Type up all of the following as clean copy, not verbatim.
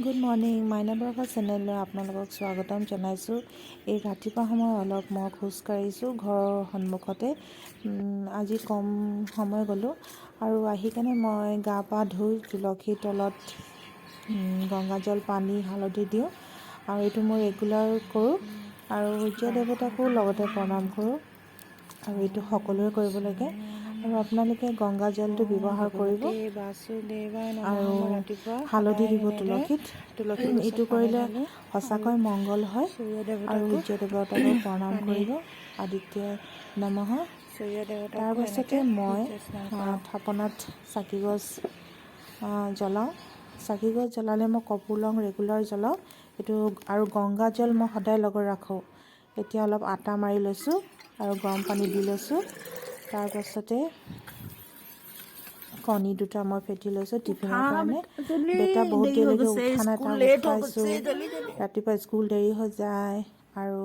Good morning, মাইনা বৰষা চেনেললৈ আপোনালোকক স্বাগতম জনাইছোঁ। এই ৰাতিপুৱা সময় অলপ মই খোজকাঢ়িছোঁ ঘৰৰ সন্মুখতে। আজি কম সময় গ'লোঁ আৰু আহি কেনে মই গা পা ধুই তুলসীৰ তলত গংগাজল, পানী, হালধি দিওঁ আৰু এইটো মই ৰেগুলাৰ কৰোঁ আৰু সূৰ্য দেৱতাকো লগতে প্ৰণাম কৰোঁ আৰু এইটো সকলোৱে কৰিব লাগে আৰু আপোনালোকে গংগা জলটো ব্যৱহাৰ কৰিব আৰু হালধি দিব তুলসীত। এইটো কৰিলে সঁচাকৈ মংগল হয় আৰু সূৰ্য দেৱতাকো প্ৰণাম কৰিব। আদিত্য নমঃ। তাৰপাছতে মই থাপনাত চাকি গছ জ্বলাওঁ। চাকি গছ জ্বলালে মই কৰ্পূৰ লং ৰেগুলাৰ জ্বলাওঁ এইটো আৰু গংগা জল মই সদায় লগত ৰাখোঁ। এতিয়া অলপ আটা মাৰি লৈছোঁ আৰু গৰম পানী দি লৈছোঁ। তাৰপাছতে কণী দুটা মই ফেটি লৈছোঁ টিফিনৰ কাৰণে। বেটা বহুত দেৰিলৈকে উঠা নাই, তাক উঠাইছোঁ। ৰাতিপুৱা স্কুল দেৰি হৈ যায় আৰু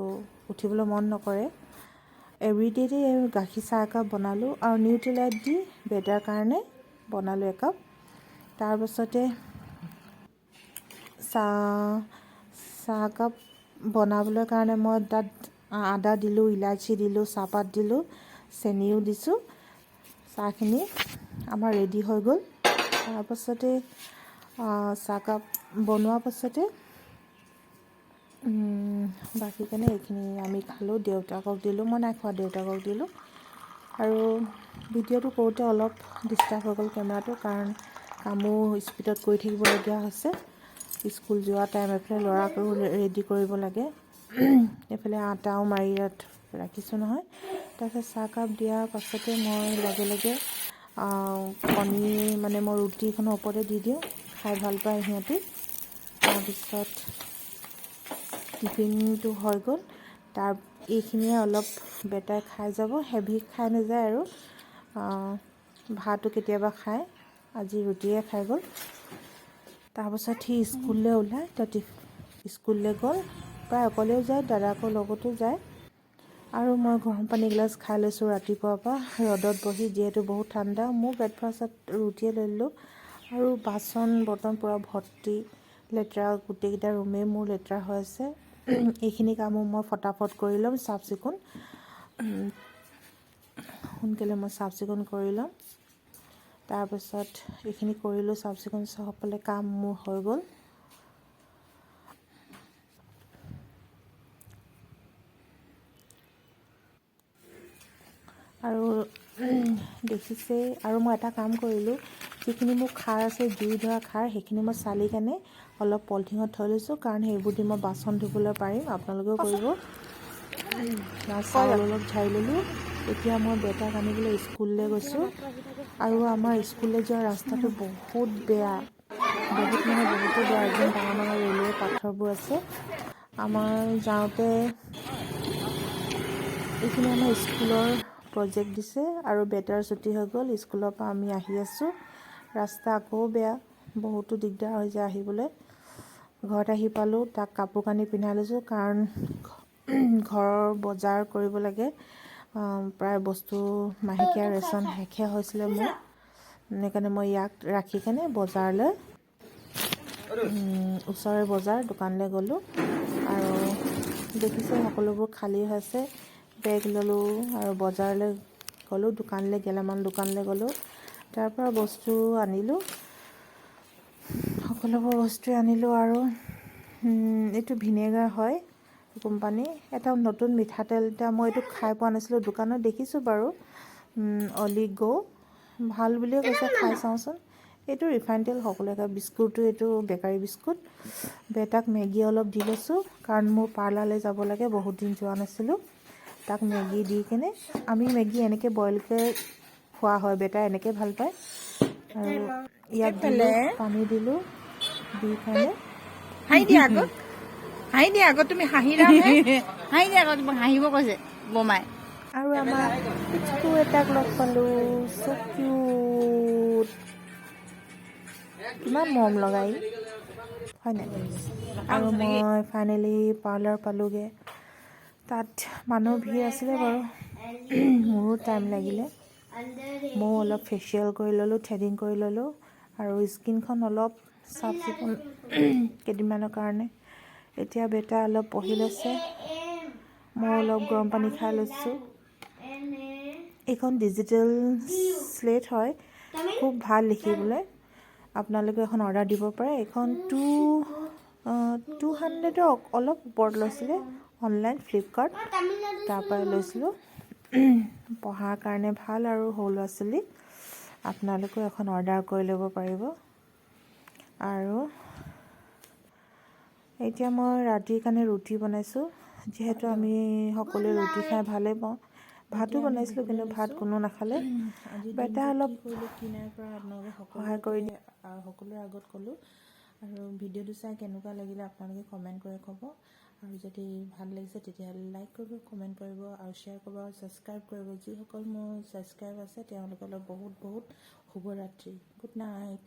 উঠিবলৈ মন নকৰে। এভৰিডে গাখীৰ চাহ একাপ বনালোঁ আৰু নিউট্ৰিলাইট দি বেটাৰ কাৰণে বনালোঁ একাপ। তাৰপাছতে চাহকাপ বনাবলৈ কাৰণে মই তাত আদা দিলোঁ, ইলাচি দিলোঁ, চাহপাত দিলোঁ, চেনিও দিছোঁ। চাহখিনি আমাৰ ৰেডি হৈ গ'ল। তাৰপাছতে চাহকাপ বনোৱাৰ পাছতে বাকী কেনে এইখিনি আমি খালোঁ, দেউতাকক দিলোঁ। মই নাই খোৱা, দেউতাকক দিলোঁ। আৰু ভিডিঅ'টো কৰোঁতে অলপ ডিষ্টাৰ্ব হৈ গ'ল কেমেৰাটো, কাৰণ কামো স্পীডত কৰি থাকিবলগীয়া হৈছে। স্কুল যোৱা টাইম, এইফালে ল'ৰাকো ৰেডি কৰিব লাগে, এইফালে আটাও মাৰি ইয়াত ৰাখিছোঁ নহয়। তাৰপিছত চাহকাপ দিয়াৰ পাছতে মই লগে লগে কণী, মানে মই ৰুটিখনৰ ওপৰতে দি দিওঁ, খাই ভাল পায় সিহঁতি। তাৰপিছত টিফিনটো হৈ গ'ল। তাৰ এইখিনিয়ে অলপ বেটাই খাই যাব, হেভি খাই নাযায় আৰু ভাতো কেতিয়াবা খায়, আজি ৰুটিয়ে খাই গ'ল। তাৰপাছত সি স্কুললৈ ওলায়, তাত স্কুললৈ গ'ল। প্ৰায় অকলেও যায়, দাদাকৰ লগতো যায়। আৰু মই গৰম পানী এগিলাচ খাই লৈছোঁ ৰাতিপুৱাৰ পৰা ৰ'দত বহি, যিহেতু বহুত ঠাণ্ডা। মোৰ ব্ৰেকফাষ্টত ৰুটিয়ে লৈ ল'লোঁ আৰু বাচন বৰ্তন পূৰা ভৰ্তি, লেতেৰা, গোটেইকেইটা ৰুমেই মোৰ লেতেৰা হৈ আছে। এইখিনি কামো মই ফটাফট কৰি ল'ম। চাফ চিকুণ সোনকালে মই চাফ চিকুণ কৰি ল'ম। তাৰপিছত এইখিনি কৰিলোঁ, চাফ চিকুণ চবফালে কাম মোৰ হৈ গ'ল। আৰু দেখিছেই, আৰু মই এটা কাম কৰিলোঁ, যিখিনি মোৰ খাৰ আছে, জুই ধৰা খাৰ, সেইখিনি মই চালি কেনে অলপ পলিথিনত থৈ লৈছোঁ, কাৰণ সেইবোৰ দি মই বাচন ধুবলৈ পাৰিম। আপোনালোকেও কৰিব। চাউল অলপ ঝাৰি ল'লোঁ। এতিয়া মই বেটাক আনিবলৈ স্কুললৈ গৈছোঁ আৰু আমাৰ স্কুললৈ যোৱা ৰাস্তাটো বহুত বেয়া, বহুত মানে বহুতো বেয়া। একদম ডাঙৰ ডাঙৰ ৰেলৱে পাথৰবোৰ আছে। আমাৰ যাওঁতে এইখিনি আমাৰ স্কুলৰ প্ৰজেক্ট দিছে আৰু বেটাৰ ছুটি হৈ গ'ল। স্কুলৰ পৰা আমি আহি আছোঁ। ৰাস্তা আকৌ বেয়া, বহুতো দিগদাৰ হৈ যায় আহিবলৈ। ঘৰত আহি পালোঁ, তাক কাপোৰ কানি পিন্ধাই লৈছোঁ, কাৰণ ঘৰৰ বজাৰ কৰিব লাগে। প্ৰায় বস্তু মাহেকীয়া ৰেচন শেষে হৈছিলে মোৰ, সেইকাৰণে মই ইয়াক ৰাখি কেনে বজাৰলৈ, ওচৰৰে বজাৰ দোকানলৈ গ'লোঁ। আৰু দেখিছে সকলোবোৰ খালী হৈ আছে। বেগ ল'লোঁ আৰু বজাৰলৈ গ'লোঁ, দোকানলৈ, গেলামাল দোকানলৈ গ'লোঁ। তাৰপৰা বস্তু আনিলোঁ, সকলোবোৰ বস্তুৱে আনিলোঁ। আৰু এইটো ভিনেগাৰ হয় কোম্পানী, এটা নতুন মিঠাতেল এটা, মই এইটো খাই পোৱা নাছিলোঁ, দোকানত দেখিছোঁ বাৰু। অলিগ' ভাল বুলিয়ে কৈছে, খাই চাওঁচোন। এইটো ৰিফাইন তেল সকলোৱে খায়। বিস্কুটটো এইটো বেকাৰী বিস্কুট। বেটাক মেগী অলপ দি লৈছোঁ, কাৰণ মোৰ পাৰ্লাৰলৈ যাব লাগে, বহুত দিন যোৱা নাছিলোঁ। তাক মেগী দি কেনে, আমি মেগী এনেকৈ বইলকৈ খোৱা হয়, বেটাই এনেকৈ ভাল পায়। আৰু ইয়াত দিলোঁ, পানী দিলোঁ, দি কেনে হাঁহি দিয়া আকৌ, হাঁহি দিয়া আকৌ, তুমি হাঁহিলা। হাঁহি দিয়া আকৌ, তোমাক হাঁহিব কৈছে বমাই। আৰু আমাৰ পুচকু এটাক লগ পালোঁ। চ' কিউট, কিমান মৰম লগাই, হয় নাই? আৰু মই ফাইনেলি পাৰ্লাৰ পালোঁগৈ। তাত মানুহ ভিৰ আছিলে বাৰু, মোৰো টাইম লাগিলে। ময়ো অলপ ফেচিয়েল কৰি ল'লোঁ, থ্ৰেডিং কৰি ল'লোঁ আৰু স্কিনখন অলপ চাফ চিকুণ কেইদিনমানৰ কাৰণে। এতিয়া বেটা অলপ পঢ়ি লৈছে, মই অলপ গৰম পানী খাই লৈছোঁ। এইখন ডিজিটেল শ্লেট হয়, খুব ভাল লিখিবলৈ। আপোনালোকে এখন অৰ্ডাৰ দিব পাৰে। এইখন 200ৰ অলপ ওপৰত লৈছিলে অনলাইন ফ্লিপকাৰ্ট, তাৰপৰাই লৈছিলোঁ। পঢ়াৰ কাৰণে ভাল আৰু সৰু ল'ৰা ছোৱালী, আপোনালোকেও এখন অৰ্ডাৰ কৰি ল'ব পাৰিব। আৰু এতিয়া মই ৰাতিৰ কাৰণে ৰুটি বনাইছোঁ, যিহেতু আমি সকলোৱে ৰুটি খাই ভালেই পাওঁ। ভাতো বনাইছিলোঁ, কিন্তু ভাত কোনো নাখালে। বেটা অলপ কি নাই কৰা আপোনালোকে সহায় কৰি সকলোকে সকলোৰে আগত ক'লোঁ। আৰু ভিডিঅ'টো চাই কেনেকুৱা লাগিলে আপোনালোকে কমেণ্ট কৰি ক'ব। আৰু যদি ভাল লাগিছে, তেতিয়াহ'লে লাইক কৰিব, কমেণ্ট কৰিব আৰু শ্বেয়াৰ কৰিব আৰু ছাবস্ক্ৰাইব কৰিব। যিসকল মোৰ ছাবস্ক্ৰাইব আছে, তেওঁলোকলৈ বহুত বহুত শুভৰাত্ৰি, গুড নাইট।